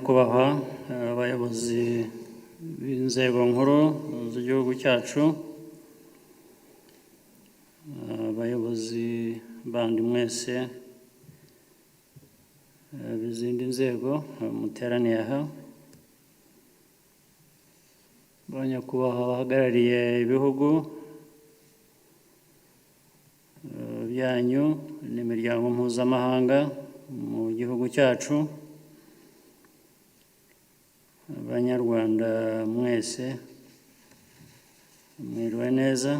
Banyakubahwa abayobozi b'inzego nkuru z'igihugu cyacu, abayobozi bandi mwese b'izindi nzego muteraniye aha, banyakubahwa bahagarariye ibihugu byanyu n'imiryango mpuzamahanga mu gihugu cyacu, Abanyarwanda mwese mwiriwe neza.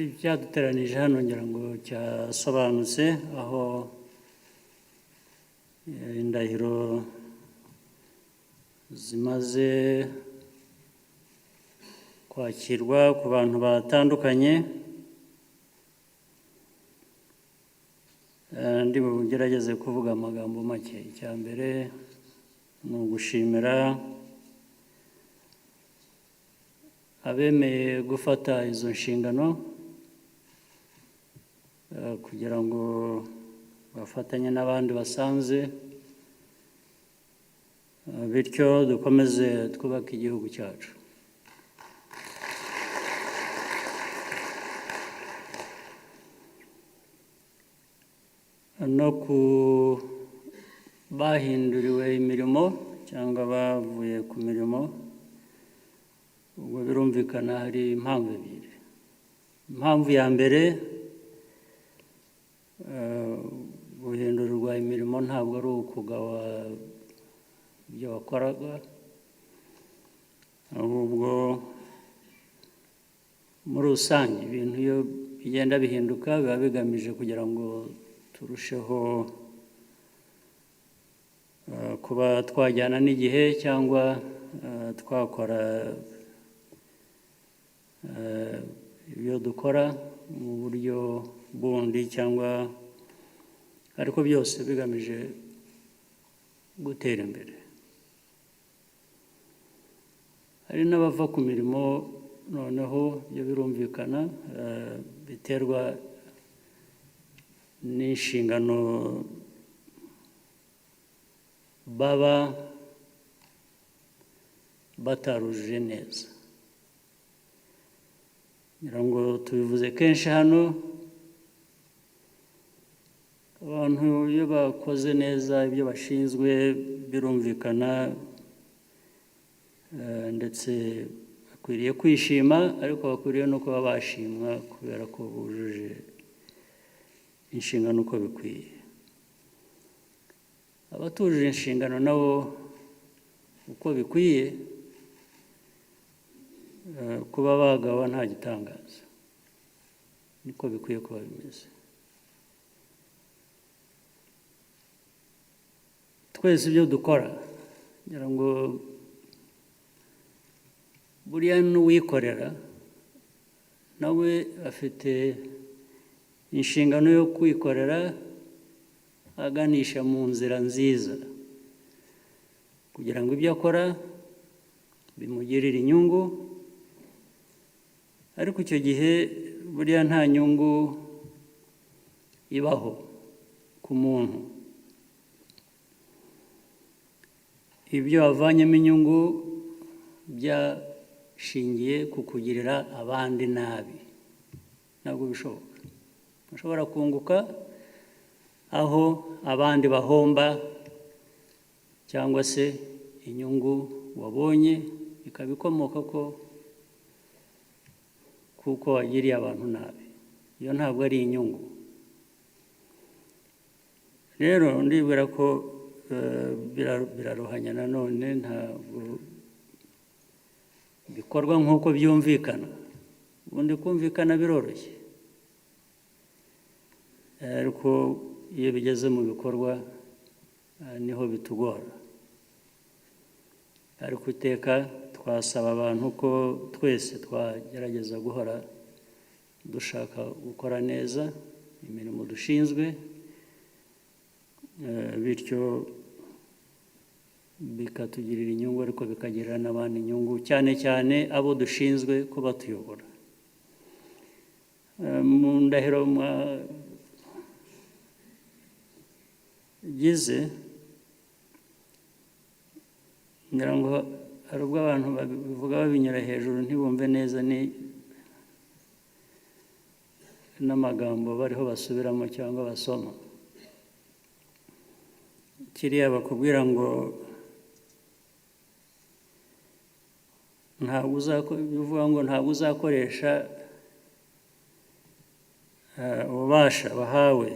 Icyaduteranije hano ngira ngo cyasobanutse, aho indahiro zimaze kwakirwa ku bantu batandukanye. Ndi bugerageze kuvuga amagambo make. Icya mbere ni ugushimira abemeye gufata izo nshingano kugira ngo bafatanye n'abandi basanze, bityo dukomeze twubake igihugu cyacu. No ku bahinduriwe imirimo cyangwa bavuye ku mirimo, ubwo birumvikana hari impamvu ebyiri. Impamvu ya mbere, guhindurirwa imirimo ntabwo ari ukugawa ibyo wakoraga, ahubwo muri rusange ibintu iyo bigenda bihinduka biba bigamije kugira ngo turusheho kuba twajyana n'igihe cyangwa twakora ibyo dukora mu buryo bundi, cyangwa ariko byose bigamije gutera imbere. Hari n'abava ku mirimo noneho ibyo birumvikana biterwa n'inshingano baba batarujuje neza. Ngira ngo tubivuze kenshi hano, abantu iyo bakoze neza ibyo bashinzwe birumvikana, ndetse bakwiriye kwishima, ariko bakwiriye no kuba bashimwa kubera ko bujuje inshingano uko bikwiye. Abatujuje inshingano nabo uko bikwiye, kuba bagawa nta gitangaza, niko bikwiye kuba bimeze. Twese ibyo dukora, ngira ngo buriya n'uwikorera nawe afite inshingano yo kwikorera aganisha mu nzira nziza, kugira ngo ibyo akora bimugirire inyungu. Ariko icyo gihe buriya nta nyungu ibaho ku muntu. Ibyo wavanyemo inyungu byashingiye ku kugirira abandi nabi, ntabwo bishoboka. Ushobora kunguka aho abandi bahomba, cyangwa se inyungu wabonye ikaba ikomoka ko kuko wagiriye abantu nabi, iyo ntabwo ari inyungu. Rero ndibwira ko biraruhanya nanone, ntabwo bikorwa nk'uko byumvikana. Ubundi kumvikana biroroshye, ariko iyo bigeze mu bikorwa niho bitugora. Ariko iteka twasaba abantu ko twese twagerageza guhora dushaka gukora neza imirimo dushinzwe, bityo bikatugirira inyungu, ariko bikagirira n'abandi inyungu, cyane cyane abo dushinzwe ko batuyobora. Mu ndahiro mwagize, ngira ngo hari ubwo abantu babivuga babinyura hejuru, ntibumve neza ni n'amagambo bariho basubiramo cyangwa basoma. Kiriya bakubwira ngo ntabwo bivuga ngo ntabwo uzakoresha ububasha wahawe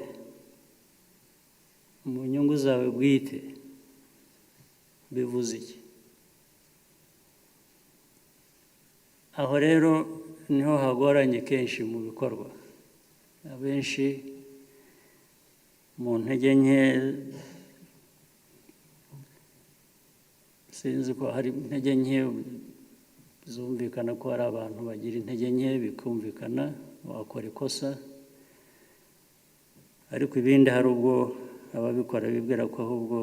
mu nyungu zawe bwite, bivuze iki? Aho rero niho hagoranye kenshi mu bikorwa. Abenshi mu ntege nke, sinzi ko hari intege nke zumvikana, ko hari abantu bagira intege nke bikumvikana, wakora ikosa, ariko ibindi hari ubwo ababikora bibwira ko ahubwo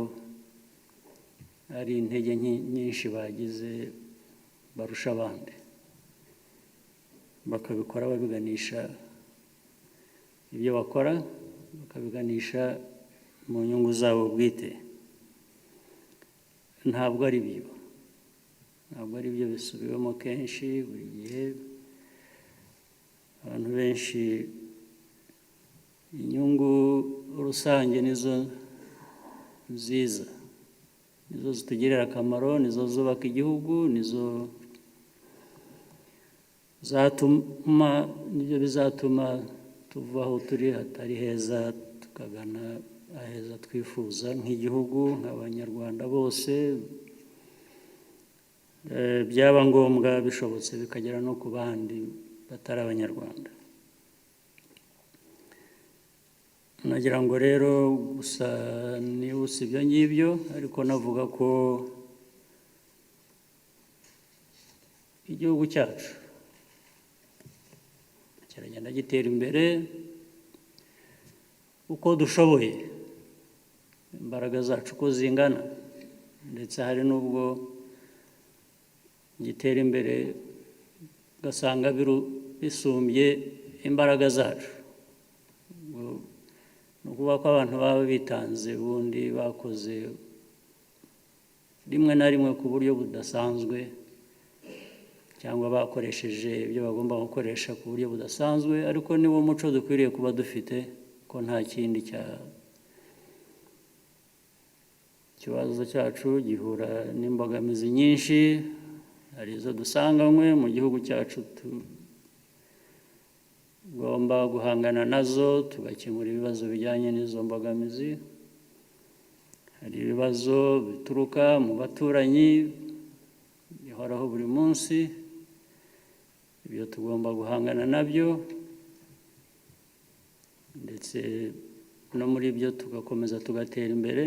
ari intege nke nyinshi bagize barusha abandi, bakabikora babiganisha ibyo bakora, bakabiganisha mu nyungu zabo bwite. Ntabwo ari byo, ntabwo ari byo, bisubiwemo kenshi buri gihe. Abantu benshi inyungu rusange nizo nziza, nizo zitugirira akamaro, nizo zubaka igihugu, nizo zatuma, nibyo bizatuma tuva aho turi hatari heza tukagana aheza twifuza nk'igihugu, nk'Abanyarwanda bose. Byaba ngombwa bishobotse bikagera no ku bandi batari Abanyarwanda. Nagira ngo rero gusa nibutse ibyo ngibyo, ariko navuga ko igihugu cyacu kiragenda gitera imbere uko dushoboye, imbaraga zacu uko zingana, ndetse hari n'ubwo gitera imbere ugasanga bisumbye imbaraga zacu. Ni ukuvuga ko abantu baba bitanze, ubundi bakoze rimwe na rimwe ku buryo budasanzwe, cyangwa bakoresheje ibyo bagomba gukoresha ku buryo budasanzwe, ariko niwo muco dukwiriye kuba dufite, ko nta kindi cya ikibazo cyacu gihura n'imbogamizi nyinshi, hari izo dusanganywe mu gihugu cyacu tugomba guhangana nazo, tugakemura ibibazo bijyanye n'izo mbogamizi. Hari ibibazo bituruka mu baturanyi bihoraho buri munsi, ibyo tugomba guhangana nabyo, ndetse no muri byo tugakomeza tugatera imbere.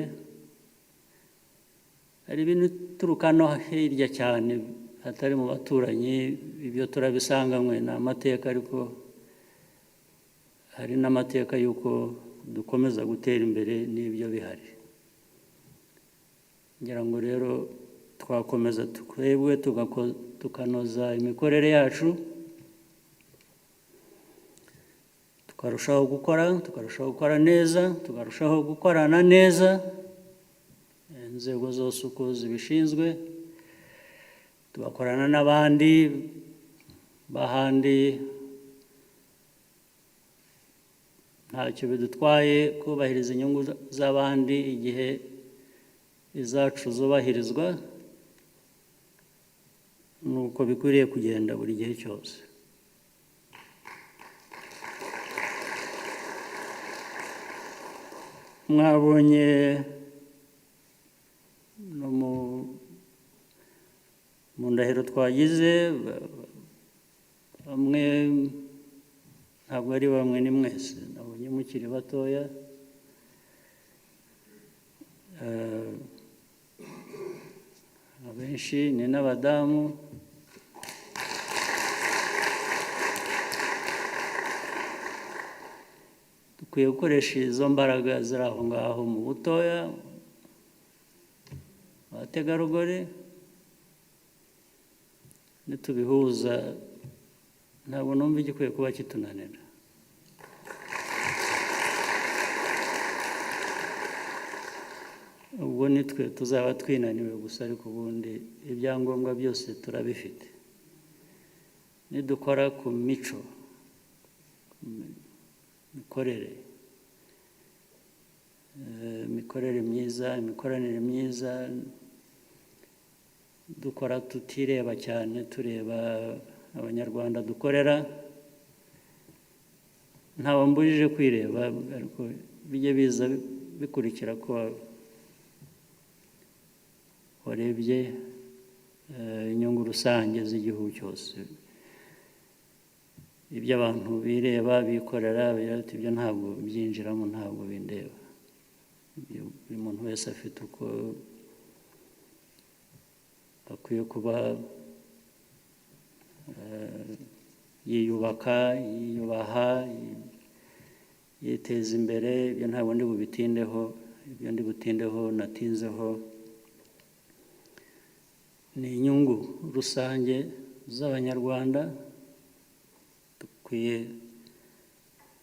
Hari ibintu bituruka no hirya cyane hatari mu baturanyi, ibyo turabisanganywe, ni amateka, ariko hari n'amateka y'uko dukomeza gutera imbere n'ibyo bihari. Ngira ngo rero twakomeza twebwe tukanoza imikorere yacu, tukarushaho gukora, tukarushaho gukora neza, tukarushaho gukorana neza inzego zose uko zibishinzwe, tugakorana n'abandi bahandi. Ntacyo bidutwaye kubahiriza inyungu z'abandi igihe izacu zubahirizwa, nuko bikwiriye kugenda buri gihe cyose. Mwabonye no mu ndahiro twagize, bamwe ntabwo ari bamwe, ni mwese nabonye mukiri batoya. Abenshi ni n'abadamu. Dukwiye gukoresha izo mbaraga ziri aho ngaho mu butoya, abategarugori, nitubihuza ntabwo numva igikwiye kuba kitunanira. Nitwe tuzaba twinaniwe gusa, ariko ubundi ibyangombwa byose turabifite. Nidukora ku mico, ku mikorere, imikorere myiza, imikoranire myiza, dukora tutireba cyane, tureba Abanyarwanda dukorera. Ntawe mbujije kwireba, ariko bijye biza bikurikira ko warebye inyungu rusange z'igihugu cyose. Ibyo abantu bireba, bikorera, ibyo ntabwo byinjiramo, ntabwo bindeba. Buri muntu wese afite uko akwiye kuba yiyubaka, yiyubaha, yiteza imbere. Ibyo ntabwo ndi bubitindeho. Ibyo ndi butindeho, natinzeho, ni inyungu rusange z'Abanyarwanda dukwiye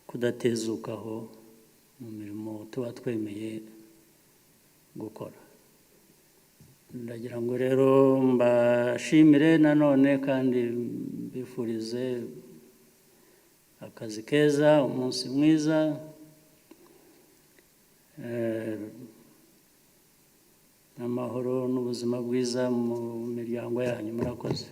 kudatezukaho mu mirimo tuba twemeye gukora. Ndagira ngo rero mbashimire nanone kandi mbifurize akazi keza, umunsi mwiza, n'amahoro n'ubuzima bwiza mu miryango yanyu. Murakoze.